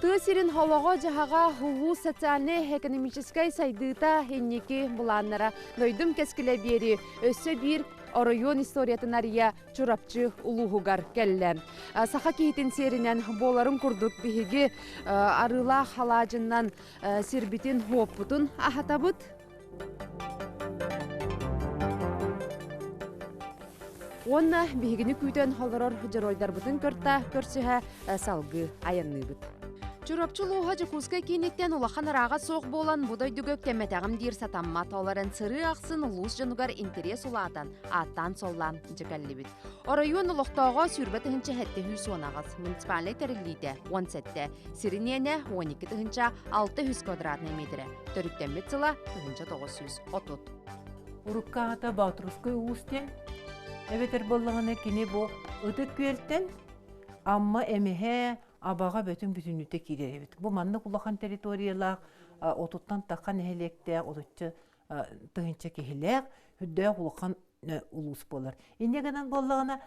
Тыа сирин олоҕо-дьаһаҕа улуус социальнай-экономическай сайдыыта инники былааннара дойдум кэскилэ биэрии өссө биир оройуон историятын арыйа Чурапчы улууһугар кэллэ. Саха киһитин сиэринэн буоларын курдук биһиги арыылаах алаадьыннан сирбитин-уоппутун аһатабыт. Уонна биһигини күүтэн олорор дьоруойдарбытын кытта көрсүһэ салгыы айанныыбыт. Чурапчы улууһа Дьокуускай кииниттэн улахан ырааҕа суох буолан бу дойдуга үктэммэтэҕим диир сатаммат. Ол эрэн сырыы ахсын улуус дьонугар интэриэс улаатан, ааттаан-суоллаан дьэкэллибит. Оройуон олохтооҕо 20 тыһыынча 718, муниципальнай тэриллиитэ 17, сирин иэнэ 12 600 квадратнай метрэ. Төрүттэммит сыла 1930. Урукку аата Боотурускай уус диэн. Эбэтэр буоллаҕына кини бу Ытык Күөлтэн Амма Эмиһэ Абаҕа бөтүн бүтүннүүтэ киирэр эбит. Бу маннык улахан территориялаах отуттан тахха нэһилиэктээх, отучча тыһыынча киһилээх, үрдээх улахан улуус буолар. Инньэ гынан буоллаҕына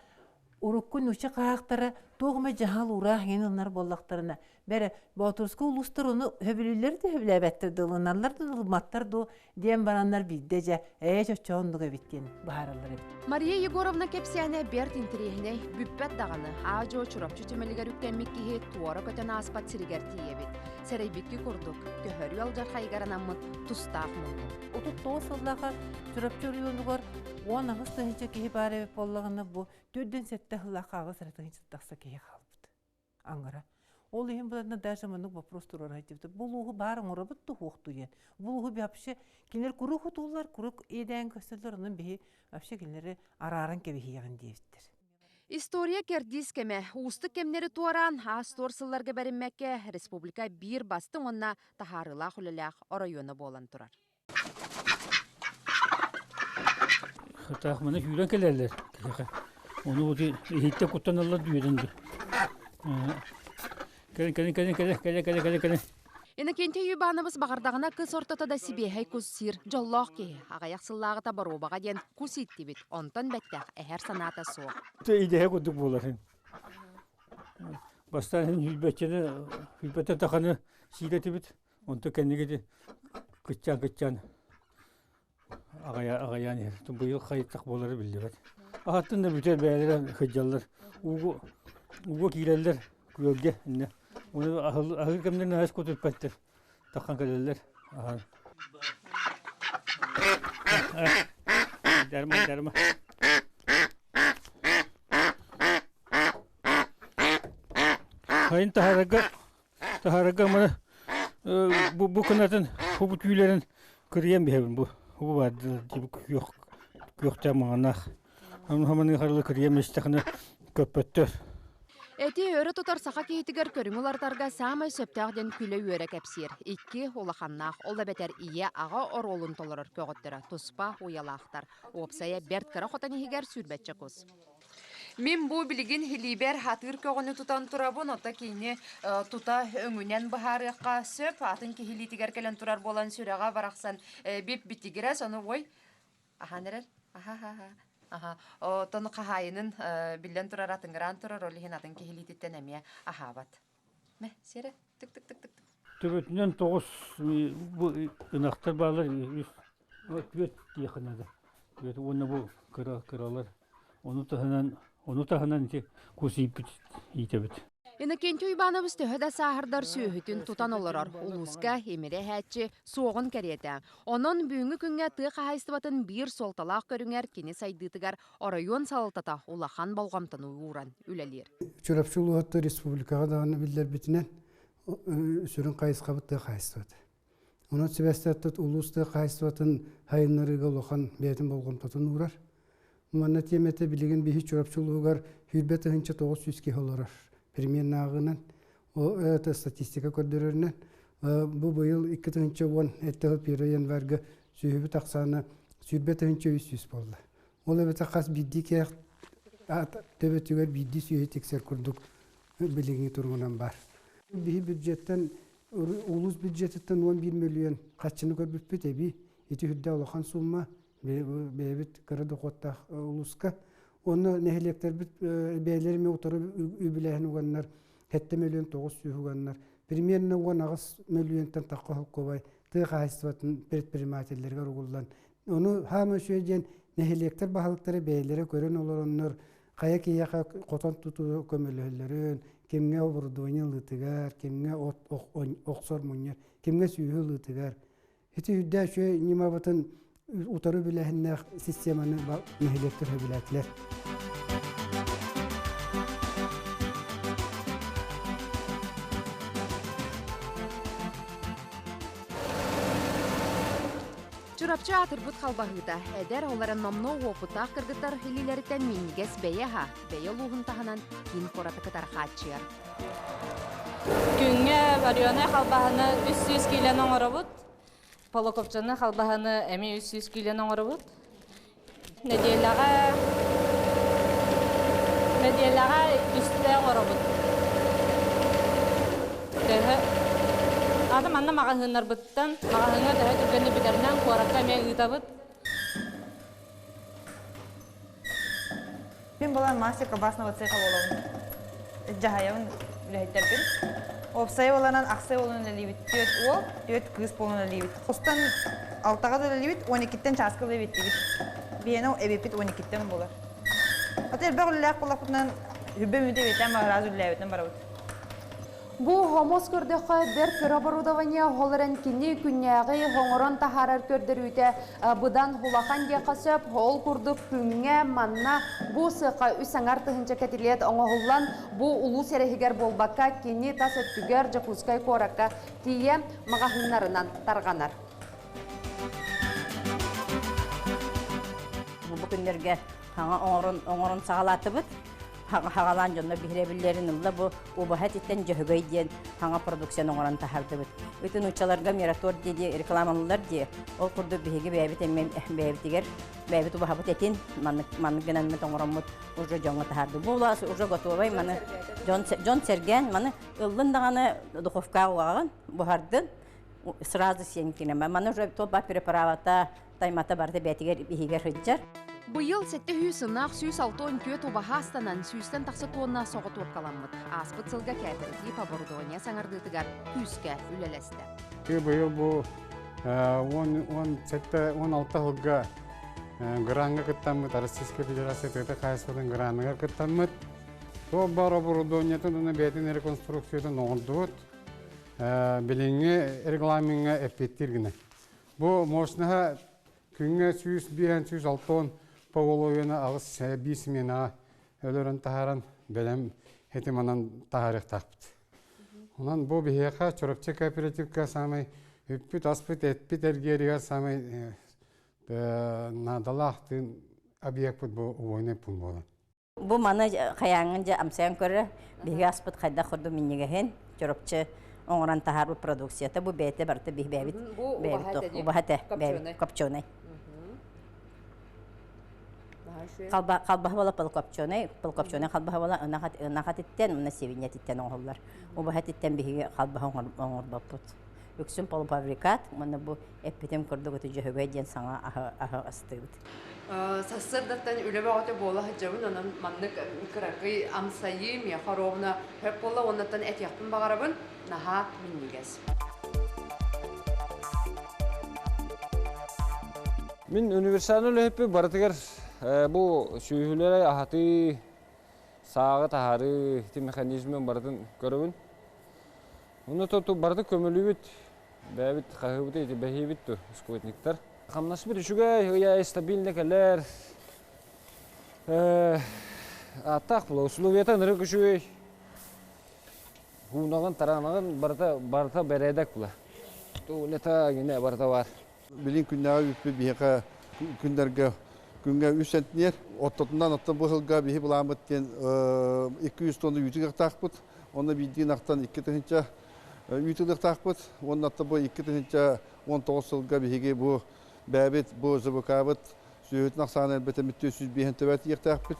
урукку нуучча хаһаахтара туох эмэ дьаһал уураах иҥин ылынар буоллахтарына бэрэ Боотурускай улуустар ону сөбүлүүллэр да сөбүлээбэттэр да ылыналлар да ылымматтар дуу диэн бараннар биирдэ дьэ ээ чоччо оннук эбит диэн быһаараллар эбит. Мария Егоровна кэпсээнэ бэрт интэриэһинэй, бүппэт даҕаны. Аа-дьуо Чурапчы түмэлигэр үктэммит киһи туора көтөн ааспат сиригэр тиийэбит. Сэрэйбикки курдук, көһөрүү алдьархайыгар анаммыт тустаах муннук. 39 сыллааҕы Чурапчы оройуонугар 18 тыһыынча киһи баар эбит буоллаҕына, бу 47 сыллаах 8 тыһыынча тахса киһи хаалбыт. Аңара. Ол иһин буланна даже маннык вопрос туруора сылдьыбыт. Бу улууһу баар оҥоробут туһуохту диэн. Бу улууһу вообще кинилэр куруук утууллар, куруук иэдээн көстөллөр, онон биһи вообще кинилэри арааран кэбиһиэҕин диэбиттэр. История кэрдиис кэмэ. Уустук кэмнэри туораан, аас-туор сылларга бэриммэккэ, республика биир бастыҥ уонна таһаарыылаах үлэлээх оройуона буолан турар. Хатаах маны сүүрэн кэлэллэр киһиэхэ. Ону вот иһиттэ куттаналлар дүйэтин ду. Кэлин кэлин кэлин кэлин кэлин кэлин кэлин кэлин. Иннокентий Уйбаанабыс баҕардаҕына кыс ортото да сибиэһэй кус сиир дьоллоох киһи. Аҕыйах сыллааҕыта боруобаҕа диэн кус ииттибит, онтон бэттэх эһэр санаата суох. Идэһэ курдук буолар. Бастаан сүүрбэччэни сүүрбэттэн таханы сиирэтибит. Онто кэнники кыччаан-кыччаан аҕайаан иһэр. Быйыл хайдах буолара биллибэт. Аһаттан да бүтэр бэйэлэрэ сылдьаллар. Ууга ууга киирэллэр күөлгэ иннэ. Ону аһыы кэмнэрин аһас кутуппаттар. Таххан кэлэллэр. Аһан. Дарма дарма. Хайын таһаарарга Таһаарарга маны бу бу кынатын бу түүлэрин кырыйан биһэбин бу бу баар күөх күөхтээх маҥаннаах хаманы харылы кырыйан истэхинэ көппөттөр. Эти өрө тутар саха киһитигэр көрүҥү уларытарга саамай сөптөөх диэн күлэ-үөрэ кэпсиир. Икки улаханнаах, ол эбэтэр ийэ-аҕа оруолун толорор көҕүттэрэ туспа уйалаахтар. Уопсайа бэрт кыра хотон иһигэр сүүрбэччэ кус. Мин бу билигин илиибэр атыыр көҕөнү тутан турабын, ото кини тута өҥүнэн быһаарыахха сөп. Атын киһи илиитигэр кэлэн турар буолан сүрэҕэ барахсан бип-битигирэс, ону ой, аһаан эрэр, аха-аха, аха. Оттон хаһаайынын биллэн турар атыҥыраан турар, ол иһин атын киһи илиититтэн эмиэ аһаабат. Мэ, сиэрэ, тык-тык-тык-тык. Төбөтүнэн тоҕус бу ынахтар бааллар үс түөрт диэххэ наада. Түөрт уонна бу кыра кыралар. Ону таһынан ону таһынан ити кус ииппит иитэбит. Иннокентий Уйбаанабыс төһө да сааһырдар сүөһүтүн тутан олорор, улууска имири эһээччи суоҕун кэриэтэ. Онон бүгүҥҥү күҥҥэ тыа хаһаайыстыбатын биир суолталаах көрүҥэр кини сайдыытыгар оройуон салалтата улахан болҕомтону ууран үлэлиир. Чурапчы улууһуттан республикаҕа даҕаны биллэрбитинэн сүрүн хайысхабыт тыа хаһаайыстыбата. Онон сибээстээх улуус тыа хаһаайыстыбатын сайыннарыыга улахан бэйэтин болҕомтотун уурар. Манна тиэмэтэ билигин биһи Чурапчы улууһугар 20 900 киһи олорор. Примерно Ол это статистика көрдөрөрүнэн бу быйыл 2010 эртэ 1 январьга сүөһүбүт ахсаана 20 300 буолла. Ол эбэтэр хас биирдии киһи төбөтүгэр биирдии сүөһү тиксэр курдук билиҥҥи туругунан баар. Биһи бюджеттэн улуус бюджетыттан 11 миллион харчыны көрбүппүт эбии. Ити үрдэ улахан сумма бэйэбит кыра дохуоттаах улууска. Онно нэһилиэктэрбит бэйэлэрин утары үбүлээһин уганнар 7 миллион 900 уганнар. Примерно 18 мөлүйүөнтэн тахха холкуобай тыа хаһаайыстыбатын предпринимателлэригэр угуллан, ону хаама үчүгэй диэн нэһилиэктэр баһылыктара бэйэлэрэ көрөн олороннор хайа киһиэхэ хотон тутуу көмөлөһөллөрүн, кимҥэ оборудование ылыытыгар, кимҥэ от охсор мунньар, кимҥэ сүөһү ылыытыгар. Ити үрдээ үчүгэй ньымабытын утары билэһиннээх системаны нэһилиэктэр сөбүлээтилэр. Чурапчы аатырбыт халбаһыыта эдэр, ол эрэн номнуо уопуттаах кыргыттар илиилэриттэн минньигэс бэйэ аһа, бэйэ улууһун таһынан киин куораты кытары хааччыйар. Күҥҥэ вареный халбаһыны 300 киилэни оҥоробут. Полукопчаны халбаһыны эмиэ 300 киилэни оҥоробут. Нэдиэлэҕэ нэдиэлэҕэ үстэ оҥоробут. Төһө Аты манна маҕаһыыннарбыттан маҕаһыыҥҥа төһө түргэнник бүтэринэн куоракка эмиэ ыытабыт. Мин буолан мастер колбасного цеха буолабын. Дьаһайабын үлэһиттэрбин. Уопсайа буоланан ахсай буолан үлэлиибит. Түөрт уол, түөрт кыыс буолан үлэлиибит. Устан алтаҕа да үлэлиибит, 12-ттэн чааска үлэлиибит. Биһиэнэ эбиппит 12-ттэн буолар. Ата элбэх үлэлээх буоллахпытынан үрбэ мүтэ эбиэтэн араас үлэлээбитинэн барабыт. Бу хомус көрдөххө бэрт кыра оборудование, ол эрэн кини күннээҕи оҥорон таһаарар көрдөрүүтэ быдан улахан диэххэ сөп. Ол курдук күҥҥэ манна бу сыаха үс аҥар тыһыынча кэтилиэт оҥоһуллан, бу улуус эрэһигэр буолбакка, кини тас өттүгэр Дьокуускай куоракка тиийэ маҕаһыыннарынан тарҕанар. Бу күннэргэ хаҥа оҥорон оҥорон саҕалаатыбыт. Хаҕалаан дьонно биһирэбиллэрин ылла бу убаһа этиттэн дьөһөгөй диэн хаҥа продукцияны оҥорон таһардыбыт. Үтүн нууччаларга Мираторг дии рекламалыылар дии. Ол курдук биһиги бэйэбит эмиэ бэйэбитигэр бэйэбит убаһабыт этин маннык маннык гынаммыт оҥороммут уже дьоҥҥо таһаардыбыт. Бу уже готовай маны дьон дьон сэргээн маны ыллын даҕаны духовкаҕа угаҕын буһардын сразу сиэн кинема. Маны уже толба приправата таймата барыта бэйэтигэр иһигэр сылдьар. Быйыл 700 ынах 164 убаһа астанан, сүүстэн тахса туонна соҕотуопкаламмыт. Ааспыт сылга кооператив оборудование саҥардыытыгар күүскэ үлэлэстэ. Быйыл бу 17-16 сылга граҥҥа кыттаммыт, Российская Федерация тыата хаһаайыстыбатын граныгар кыттаммыт. Туох баар оборудованиетын уонна бэйэтин реконструкциятын оҥордубут. Билиҥҥи регламеҥҥа эппиэттиир гына. Бу мощноһа күҥҥэ 105 160 поголовьены аҕыс биир сменаҕа өлөрөн таһааран бэлэм этим манан таһаарыахтаахпыт. Онон бу биһиэхэ Чурапчы кооперативка саамай үппүт-аспыт, эппит эргиэригэр саамай наадалаах тыын объекпыт бу убойный пункт буолар. Бу маны хайааҥҥын дьэ амсайан көрө, биһиги аспыт хайдах курдук минньигэһин, Чурапчы оҥорон таһаарбыт продукцията бу бэйэтэ барыта биһи бэйэбит бэйэбит убаһа этэ бэйэбит копченый. Халбаһы буола полукопченый, полукопченый халбаһы буола ынах этиттэн уонна сибиньэ этиттэн оҥоһуллар. Убаһа этиттэн биһиги халбаһы оҥорбоппут. Үксүн полуфабрикат уонна бу эппитим курдук ити дьөһөгөй диэн саҥа аһы аһы астыыбыт. Сарсыардаттан үлэ бөҕөтө буола сылдьабын, онон маннык кыракый амсайыы миэхэ ровно сөп буолла уоннаттан этиэхпин баҕарабын, наһаа минньигэс. Мин универсальный үлэһиппин барытыгар бу сүөһүлэри аһатыы, сааҕы таһаарыы ити механизмын барытын көрөбүн. Онно барыта көмөлүүбүт, бэйэбит хаһыыбыт ити бэһиибит ту скотниктар. Хамнаспыт үчүгэй, ыйа стабильно кэлэр. Ааттаах була, условията ынырык үчүгэй. Һуунаҕын, таранаҕын барыта барыта бэрээдэк була. Туалета гине барыта бар. Билин күннээҕи үппүт биһиэхэ күннэргэ күҥҥэ үс центнер. Оттотунан оттон бу сылга биһи былааммыт диэн 200 тонна үүтү ылыахтаахпыт. Онно биирдии ынахтан 2000 үүт ылыахтаахпыт. Уонна бу 2019 сылга биһиги бу бэйэбит бу ЗБК-быт сүөһүтүн ахсаана элбэтэммит 405 төбө тиийиэхтээхпит.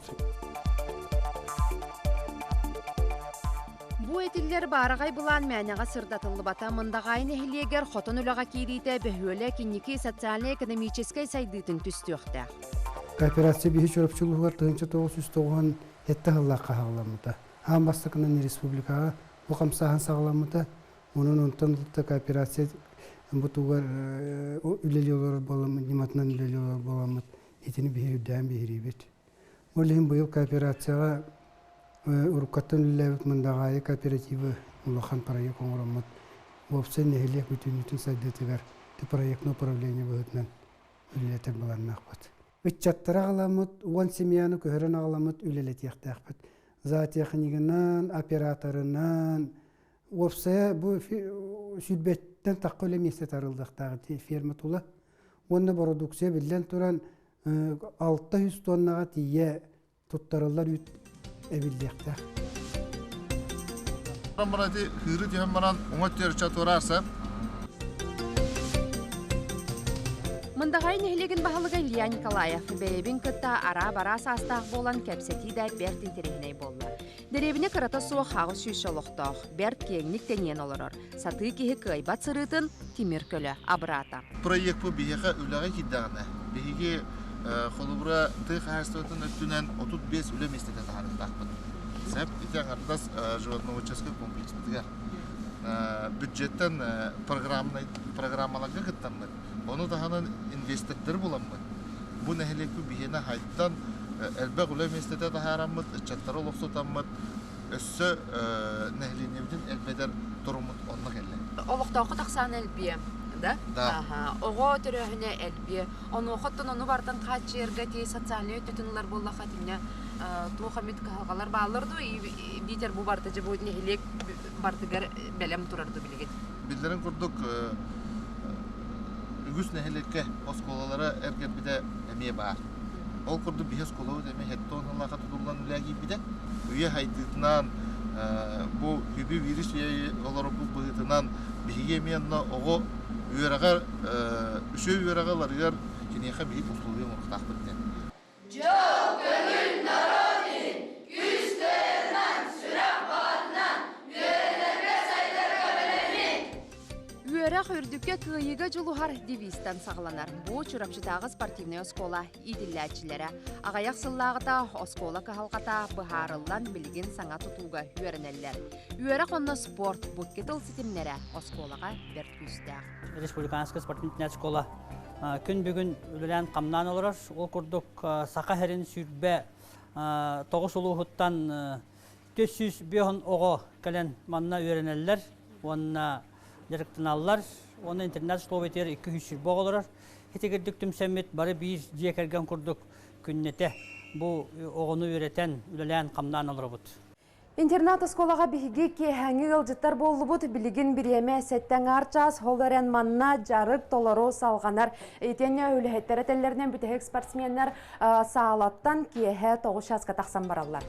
Бу этиллэр баараҕай былаан мээнэҕэ сырдатыллыбата Мындаҕаайы нэһилиэгэр хотон үлэҕэ киириитэ бөһүөлэк инники социальнай-экономическай сайдыытын түстүөхтээх. Кооперация биһи Чурапчы улууһугар 1997 сыллаахха хаалламмыта. Аан бастакынан республикаҕа бу хамсааһын саҕаламмыта. Онон онтон ылта кооперация бутугар үлэлии олорор буоламмыт, ньыматынан үлэлии олорор буоламмыт, итини биһи үрдээн биһириибит. Ол иһин быйыл кооперацияҕа уруккаттан үлэлээбит Мындаҕаайы кооперативы улахан проект оҥороммут, уопсай нэһилиэк бүтүннүүтүн сайдыытыгар проектное управление быһыытынан үлэлэтэр былааннаахпыт. Ыччаттары аҕаламмыт, 10 семьяны көһөрөн аҕаламмыт үлэлэтиэхтээхпит. Зоотехнигынан, операторынан, уопсайа бу сүүрбэттэн тахха үлэ миэстэтэ арыллыахтаах ферма тула. Уонна бородууксуйа биллэн туран 600 тоннаҕа тиийэ туттарыллар үүт эбиллиэхтээх. Баран хыыры түһэн баран уҥа өттүгэр туораарса. Мындаҕай нэһилиэгин баһылыга Илья Николаев бэйэбин кытта араа-бараа саастаах буолан кэпсэтии да бэрт интэриэһинэй буолла. Дэриэбинэ кырата суох 800 олохтоох, бэрт киэҥник тэнийэн олорор. Сатыы киһи кыайбат сырыытын тимир көлө абыраата. Проект бу биһиэхэ үлэҕэ киирдэҕинэ, биһиги холобура тыа хаһаайыстыбатын өттүнэн 35 үлэ миэстэтэ таһаарыахтаахпыт. Сөп, ити аҥардас животноводческий комплекспытыгар бюджеттэн программнай программаларга кыттаммыт, ону таһынан инвестордары буламмыт, бу нэһилиэкпит биһиэнэ хайдан элбэх үлэ миэстэтэ таһаараммыт, ыччаттары олохсутаммыт, өссө нэһилиэнньэбитин элбэтэр торуммут онно кэллэ. Олохтооххо тахсаан элбиэ, да? Да. Оҕо төрөөһүнэ элбиэ. Онуохаттан ону бартан хааччыйарга ти социальнай өттүтүн ылар буоллаха итиннэ туох эмит кыһалҕалар бааллар дуу биитэр бу барыта дьэ бу нэһилиэк бартыгар бэлэм турар дуу билигин? Биллэрин курдук үгүс нэһилиэккэ оскуолалара эргэрбитэ эмиэ баар. Ол курдук биһи оскуолабыт эмиэ хеттон сыллаахха тутуллан үлэҕэ киирбитэ. Үйэ хайдыытынан бу үбү вирус үйэ олорорбут быһыытынан биһиги эмиэ онно оҕо үөрэҕэр үчүгэй үөрэҕи ыларыгар киниэхэ биһиги условия оҥоруохтаахпыт диэн. Дьол көҥүл норуот иһин күүс кыайарынан, сүрэх баҕатынан үөрэнэргэ сайдарга бэлэммит! Үөрэх үрдүккэ кыайыыга дьулуһар девизтэн саҕаланар. Бу Чурапчытааҕы спортивнай оскуола иитиллээччилэрэ. Аҕыйах сыллааҕыта оскуола кыһалҕата быһаарыллан билигин саҥа тутууга үөрэнэллэр. Үөрэх онно спорт, бу тыл ситимнэрэ оскуолаҕа бэрт күүстээх. Республиканскай спортивнай школа күн бүгүн үлэлээн-хамнаан олорор. Ол курдук Саха сирин 29 улууһуттан 405 оҕо кэлэн манна үөрэнэллэр уонна дьарыктаналлар. Уонна интернат условиятыгар 220 оҕо олорор. Итигирдик түмсэммит бары биир дьиэ кэргэн курдук күннэтэ бу оҕону үөрэтэн, үлэлээн-хамнаан олоробут. Интернат оскуолаҕа биһиги киэһээҥҥи ыалдьыттар буоллубут. Билигин бириэмэ сэттэ аҥаар чаас, ол эрэн манна дьарык толору салҕанар. Итиэннэ үлэһиттэр этэллэринэн бүтэһик спортсменнар саалаттан киэһэ 9 чааска тахсан бараллар.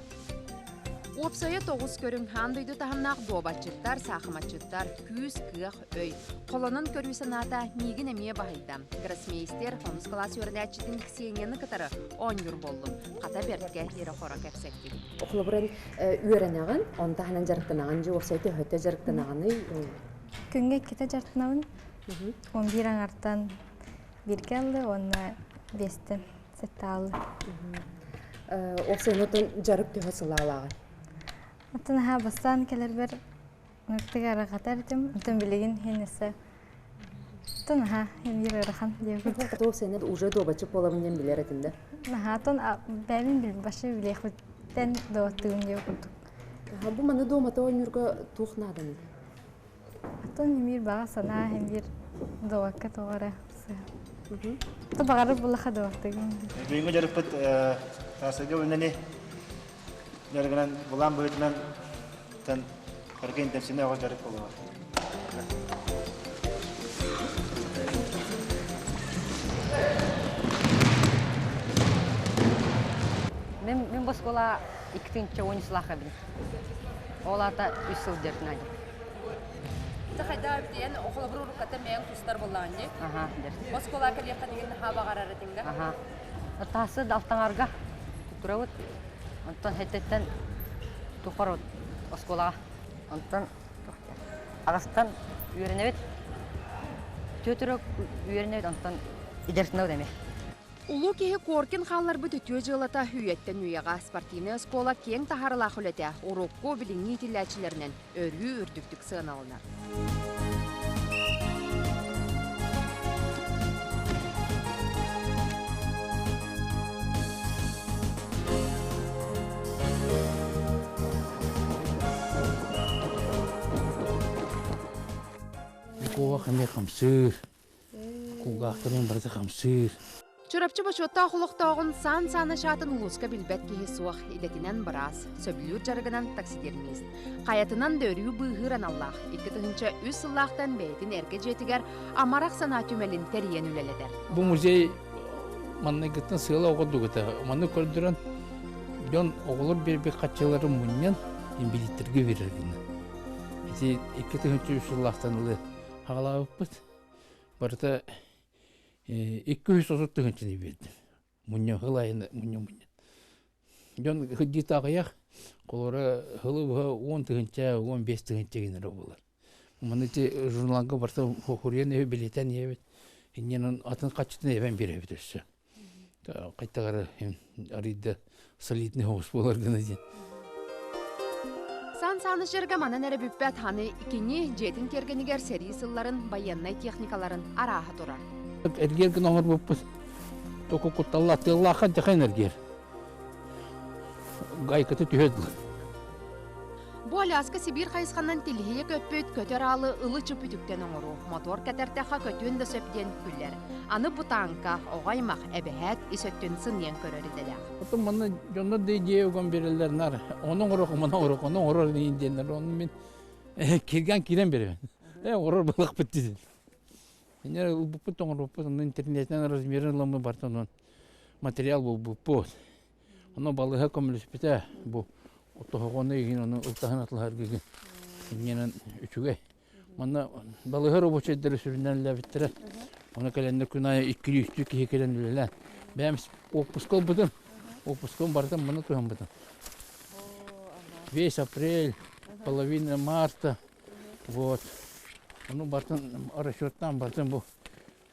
Уопсайа 9 көрүҥ аан дойду таһымнаах дуобатчыттар, саахыматчыттар, күүс, кыах, өй. Холонон көрүү санаата миигин эмиэ баһыйда. Гроссмейстер онус кылаас үөрэнээччитин Ксенияны кытары оонньуур буоллум. Хата бэрткэ ирэ-хоро кэпсэттик. Холобурун үөрэнэҕин, он таһынан дьарыктанаҕын, дьэ уопсай төһөтө дьарыктанаҕыный? Күҥҥэ иккитэ дьарыктанабын. 11 аҥартан бииргэ аллы уонна биэстэн сэттэ ааллы. Уопсайынан дьарык төһө сылаалааҕый? Оттон аһаа бастаан кэлэрбэр ыныртык арахатар этим. Оттон билигин иһин өссө Оттон аһаа эмиэ ыарахан диэбит. Уопсайынан уже дуобаччык буолабын диэн билэр этим да? Аһаа, оттон бэйэбин билбаши билиэхпиттэн дуобаттыыбын диэбит курдук. Бу маны дуомата оонньуурга туох нааданый? Оттон эмиир баҕа санаа эмиир дуобакка тоҕо эрэ То баҕарар буллаха дуобаттыгын. Бүгүҥҥү дьарыкпыт Таасайга үлэни дьарыгынан булаан быһыытынан тан арга интенсивнэй оҕо дьарык буолуоҕа. Мен мен бу оскуола 2010 сылаахабын. Ол аата үс сыл дьарыктанадым. Хайда диэн холобур урукката мэйэн тустар буоллаҕын дии. Аха, Оскуола кэлиэххин игин наһаа баҕарар этиҥ да? Аха. Тасы алтаҥарга турабыт. Онтон хэттеттен тухар оскуолаҕа. Онтон аҕастан үөрэнэбит. Төтөрө үөрэнэбит, онтон идэрсинэбит эмиэ. Улуу киһи Коркин хаалларбыт үтүө дьыалата үйэттэн үйэҕэ спортивнай оскуола киэҥ таһаарыылаах үлэтэ урукку билиҥҥи иитиллээччилэринэн өрүү үрдүктүк сыаналанар. Куоҕа эмиэ хамсыыр. Кулгаахтарын барыта хамсыыр. Чурапчы бочуоттаах олохтооҕун Сан Саныч аатын улууска билбэт киһи суох, идэтинэн быраас, сөбүлүүр дьарыгынан таксидермист. Хайатынан да өрүү быыһыыр аналлаах. 2003 сыллаахтан бэйэтин эргэ дьиэтигэр Амарах санаа түмэлин тэрийэн үлэлэтэр. Бу музей манныгыттан сыала оҕо этэ. Маны көрдөрөн дьон оҕолор биэрбит хаччыларын мунньан инбэлииттэргэ биэрэр гына. Ити 2003 сыллаахтан ылы хаҕалаабыппыт. Барыта 230 тыһыынчаны биэрдим. Мунньа сыл айын мунньа мунньа. Дьон кырдьыыта аҕыйах, холобура сылы быһа 10 тыһыынча, 15 тыһыынча генера буолар. Маны ити журналга барыта хуруйан эбит, билетен ийэбит. Инньэнэн атын хаччытын эбэн биэрэбит өссө. Хайтагары арыйда солидный соҕус буолар гына диэн. Сан Саныч эргэ манан эрэ бүппэт аны кини дьиэтин тиэргэнигэр сэрии сылларын байыаннай техникаларын арааһа турар. Эргиэр гына оҥорбуппут. Току кутталла тыаллаахха дьахан эргиэр. Гайката түһэ дылы. Бу Аляска Сибиир хайысханан тилиһийэ көппүт көтөр аалы ылы-чып үтүктэн оҥоруу. Мотуор кэтэртэххэ көтүөн да сөп диэн күлэр. Аны бу тааҥка оҕо аймах эбэһээт ис өттүн сыныйан көрөр идэлээх. Оттон манна дьоннор да идея уган береллер нар. Ону оҥоруох, маны оҥоруох, ону оҥорор диэннэр. Ону мин киргэн киирэн беребин. Оҥорор балыкпыт дидин. Иннер ылбыппыт оҥорбуппут, онно интернетинэн размерын ыламмыт бартан онон материал булбуппут. Ону балыыһа көмөлөспүтэ бу тоһоҕону игин ону ылтаһын атылаһарга игин инньэнэн үчүгэй. Манна балыыһа рабочайдары сүрүннээн үлэлээбиттэрэ. Ону кэлэннэр күн аайы иккилии-үстүү киһи кэлэн үлэлээн. Бэйэм отпуска ылбытым. Отпускабын барытын манна туһаммытым. Весь апрель, половина марта. Вот. Ону барытын расчеттаан барытын бу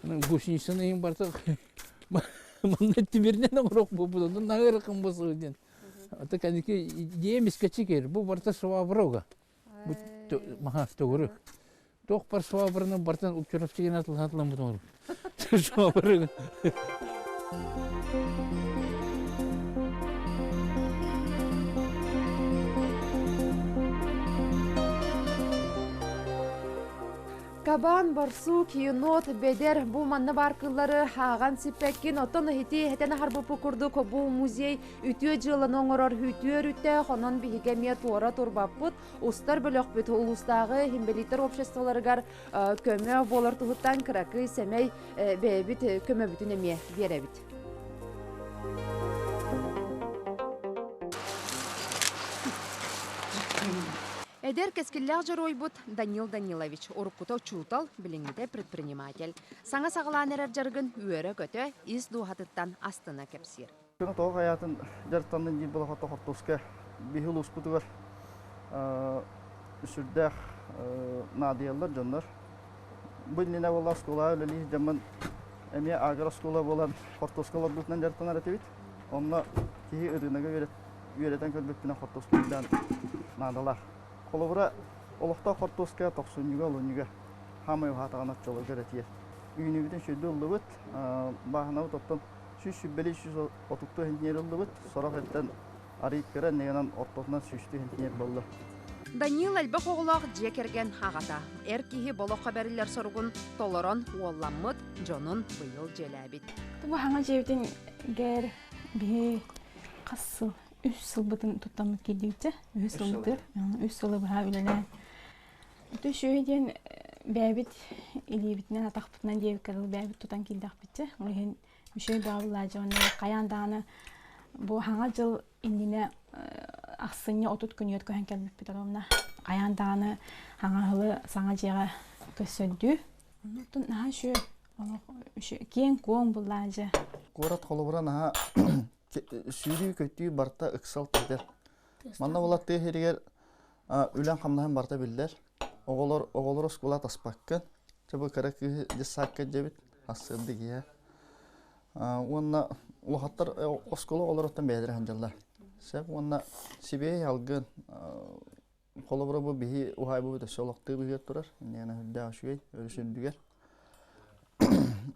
гусеницаны иһин барыта манна тимиринэн оҥоруох буолбут онон наһыырыкын бу диэн ата кэнники идея мискачи кэр бу барыта шваброга бу маха төгүрүк туох бар швабраны барытын учуровчигин атылан бу швабры. Кабан, барсук, енот, бэдэр бу манна баар кыллары ааҕан сиппэккин, оттон ити этэн аһарбыппыт курдук бу музей үтүө дьыаланы оҥорор үтүө өрүттээх, онон биһиги эмиэ туора турбаппыт, устар бөлөхпүт улуустааҕы инбэлииттэр обществоларыгар көмө буолар туһуттан кыракый сэмэй бэйэбит көмөбүтүн эмиэ биэрэбит. Эдэр кэскиллээх дьоруойбут Данил Данилович уруккута учуутал, билиҥҥитэ предприниматель. Саҥа саҕалаан эрэр дьарыгын үөрэ-көтө, ис дууһатыттан астына кэпсиир. Күн тоҕо хайаатын дьарыктаннын диир буолахата хортуоска биһи улууспутугар сүрдээх наадыйаллар дьоннор. Бу иннинэ буолла оскуолаҕа үлэлии дьоммун эмиэ агро оскуола буолан хортуоска олорбутунан дьарыктанар этибит. Онно киһи ырыынагы үөрэтэн көрбүппүнэн хортуоска үрдээн наадалаах. Холобура, олохтоох хортуоска тохсунньуга, олунньуга хаамай уһаатаҕына оччолорго эрэ тиийэр. Үүнүүбүтүн сүрдүү ыллыбыт, бааһынабыт оттон 120 130 иһин ыллыбыт, сорох эртэн арый кыра иннигинэн ортотунан сүүстүү иһин буолла. Данил элбэх оҕолоох дьиэ кэргэн аҕата. Эр киһи болоххо бэриллэр соругун толорон уолламмыт дьонун быйыл дьиэлээбит. Бу хаҥа дьиэбитин гэр биһи хас сыл үс сылбытын туттаммыт киирдибитчэ үһүс сылбытыгар үс сылы быһа үлэлээн Ити үчүгэй диэн бэйэбит илиибитинэн атахпытынан диэбиккэ дылы бэйэбит тутан киирдэхпитчэ ол иһин үчүгэй баҕабыллаадьа уонна хайаан даҕаны бу хаҥа дьыл иннинэ ахсынньы 30 күнүгэр көһөн кэлбиппит оруобуна хайаан даҕаны хаҥа ыһылы саҥа дьиэҕэ көссөрдүү оннуттан наһаа үчүгэй олох киэҥ-куоҥ буллаадьа. Куорат холобура наһаа сүүрүү-көтүү барыта ыксал тэтэр. Манна буолар тыа сиригэр үлэҥ-хамнаһын барыта биллэр. Оҕолор оҕолор оскуола таспаккын. Чэ бу кыра кыыһы детсадка дьэбит, ассыырды киһи. Уонна улахаттар оскуола оҕолоруттан бэйэлэрэ сылдьаллар. Сөп уонна сибиэй алгын холобура бу биһи уһаайбыбыт өссө олохтуу быһыар турар. Инньэ үрдээх үчүгэй өрүс үрдүгэр.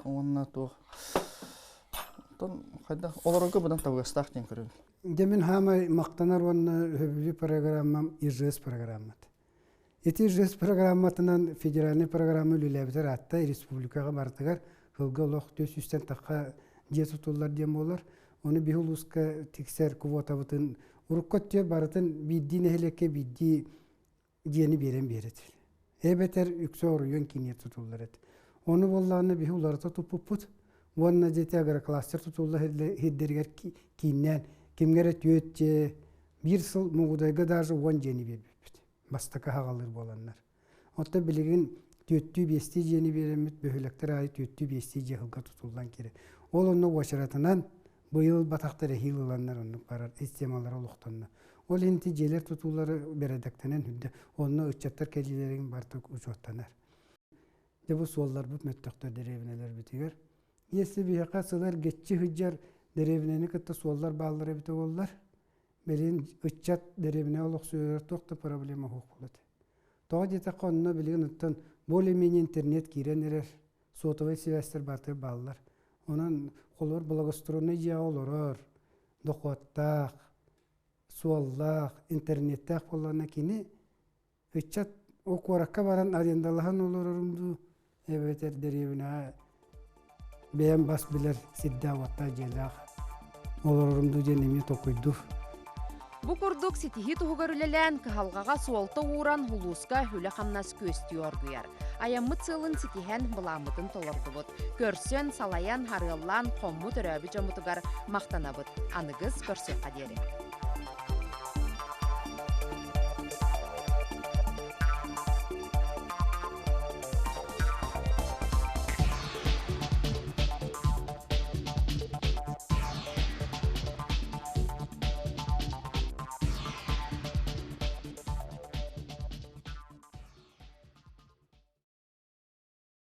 Уонна туох Оттон хайдах олорорго быдан табыгастаах диэн көрөбүн. Дьэ мин хаамай мактанар уонна өбүлүү программам ИЖС программата. Ити ИЖС программатынан федеральный программа үлэлээбитэр аатта республикаҕа барытыгар сылга олох 400-тэн тахха дьиэ тутуллар диэн буолар. Ону биһи улууска тиксэр квотабытын урукку өттүгэр барытын биирдии нэһилиэккэ биирдии дьиэни биэрэн биэрэр. Эбэтэр үксэ оройуон киинигэр тутуллар эт. Ону буоллаҕына биһи уларыта туппуппут уонна дьиэтэ агрокластер тутулла сирдэригэр кииннээн кимҥэ эрэ түөрт дьиэ, биир сыл Мугудайга даже уон дьиэни биэрбиппит. Бастакы аһаҕалыыр буоланнар. Оттон билигин түөртүү-биэстии дьиэни биэрэммит бөһүөлэктэр аайы түөртүү-биэстии дьиэ сылга тутуллан киирэр. Ол онно уочаратынан Быйыл батахтар эһиил ыланнар оннук барар системалара олохтонно. Ол иһин ити дьиэлэр тутуулары бэрэдэктэнэн үрдэ онно ыччаттар кэлиилэрин барыта учуоттанар. Дьэ бу суолларбыт мөттөхтөр дэриэбинэлэрбитигэр. Если биһиэхэ сыл эргиччи сылдьар дэриэбинэни кытта суоллар бааллар эбитэ буоллар, билигин ыччат дэриэбинэ олохсуйар туох да проблема суох буолуо этэ. Тоҕо диэтэххэ онно билигин оттон более-менее интернет киирэн эрэр, сотовай сибээстэр барыта бааллар. Онон холобур благоустроеннай дьиэҕэ олорор, дохуоттаах, суоллаах, интернеттээх буоллаҕына кини ыччат ол куоракка баран арендалаһан олорорум дуу эбэтэр дэриэбинэҕэ бэйэм бас билэр сирдээх-уоттаах дьиэлээх олорорум дуу диэн эмиэ толкуйдуур. Бу курдук ситиһии туһугар үлэлээн, кыһалҕаҕа суолта ууран улууска үлэ-хамнас күөстүү оргуйар. Айаммыт сыалын ситиһэн, былааммытын толордубут. Көрсөн, салайан, арыаллаан, хоммут өрөөбүт дьоммутугар махтанабыт. Аныгыс көрсүөххэ диэри.